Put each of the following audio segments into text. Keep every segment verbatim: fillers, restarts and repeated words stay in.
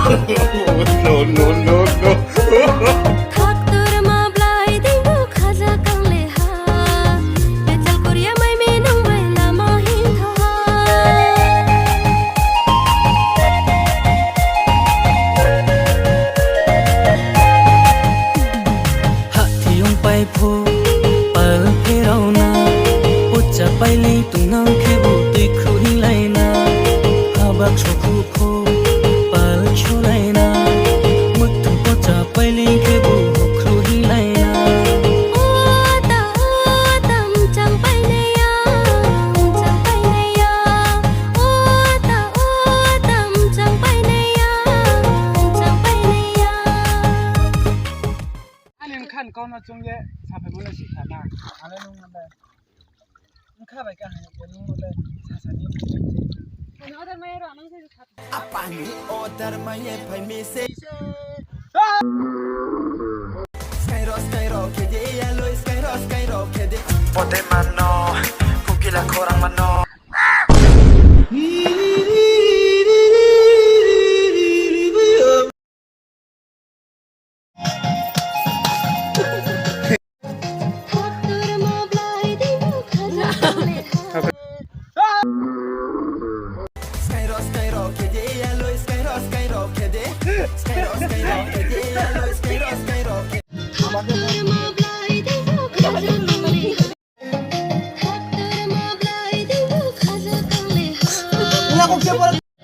No, no, no, no. Khaktorma blai dei bo khaja kang le ha. Pechal Korea mai mi nung bai lama hing tho ha. Hahthi ong pai pho, pal pherao na. Pocha pailei tongnang khe bo tui khruh hinglai na. Haba kso khuh pho, pal ksolai na. Muthung pocha pailei khe bo khruh hinglai na. O ta, o ta, mchang painai ya, mchang painai ya. O ta, o ta, mchang painai ya, mchang painai ya. Ani bkha ni kau no chung ye saphaimo le sisa na. Ale nung no le. Bkha bai ka hai ye nung no le sasa ni. Ani order mai ye ro, nung se sa. Apa ni order mai ye phai mi se. Skyro, skyro, khe de, yalo, skyro, skyro, khe de. Pode mano, kukila khorang mano.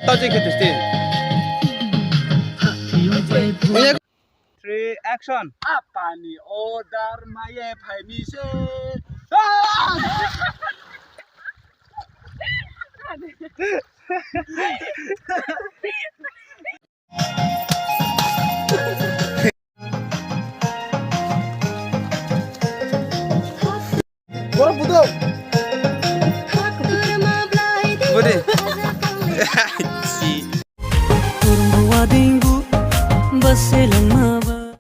Tao jing khe testi. Three, action. Apa ni order mai ye phai mi se. Ah! Boro budo. Bode. Si.